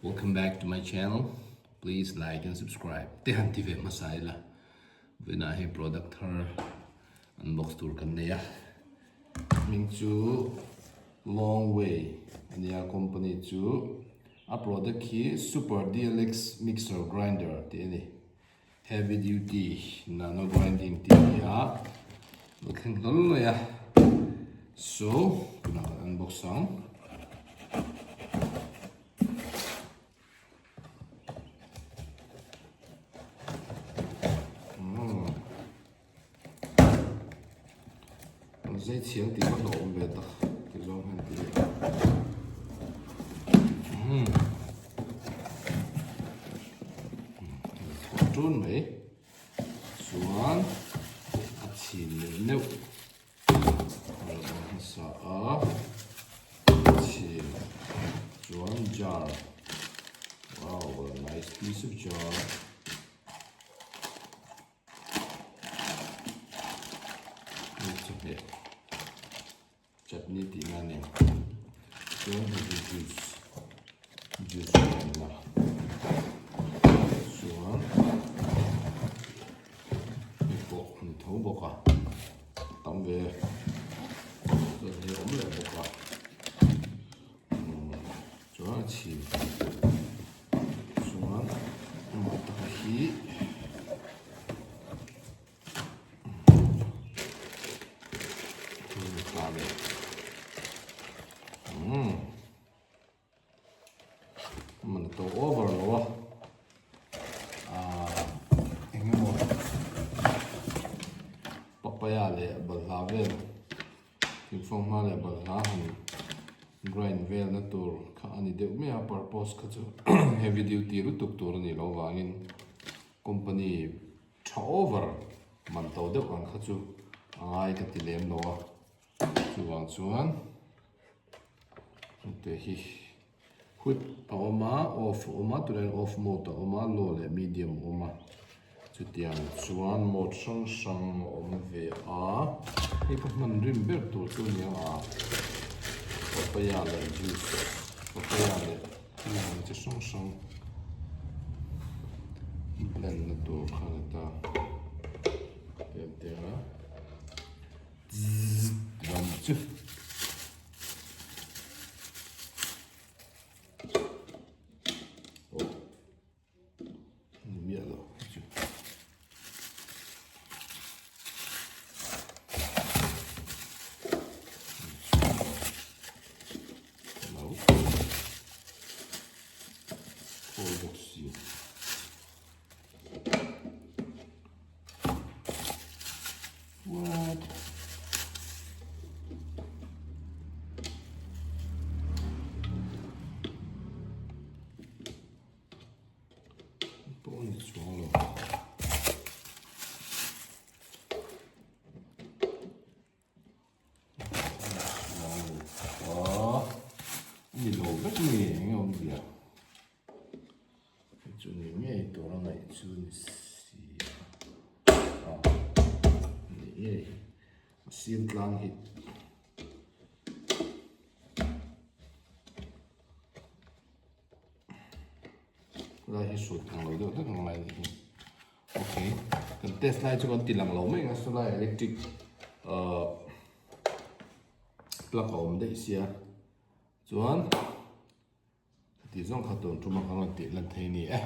Welcome back to my channel. Please like and subscribe. Te han ti ve hmasa ila. Vawiinah hei product thar unbox tur kan nei a. Hming chu Long Way ania company chu a product hi Super DLX Mixer Grinder tih a ni. Heavy duty nano grinding tih a ni a, lo thleng hlawl mai a. So tunah kan unbox ang. An zai chhiang tih va hlauhawm ve tak ti zawng hian ti leh. Chhuah ṭun mai chuan a chhin leh neuh a rawn awm hmasa a chhin chuan jar wow what a nice piece of jar. Chutney tih na a ni chuan hei hi juice juice siamna chuan hei pawh a ni tho bawk a tam ve chuan hei a awm leh bawk a chuan a chhin chuan amah taka hi. Man to over lo a ah eng emaw papaya leh balhla vel thingfanghma leh balhla han grind vel na tur kha a ni deuh mai a purpose kha chu heavy duty lutuk tur a nih loh vangin company Tha over man to deuh ang kha chu a ngai ka ti lem lo a, chuvang chuan hete hi whip a awm a, off a awm a, tunah hian off mode a awm a, low leh medium a awm a, chutiang chuan mode hrang hrang a awm ve a, hei ka hman rim ber tur chu a ni ang a, papaya leh juice papaya leh. Thil ang chi hrang hrang blend na tur kha a ni ta tlem te a zzz lam chu. Oh ni miah lo chu. What? Pawh a ni chuang lo. A ni lo vek mai e, eng nge awmzia? Hei chu ni ngei tur a ngaih chu ni si a, ni ngei a sir tlang hi. Lai hi hrut ang lo deuh hlek ang lai nih hi. Ok, kan test lai chu kan ti lang lo mai ang a saw lai electric ahh plug a awm daih sia chuan heti zawng kha tun tum a kan rawn tih lan thei a ni e.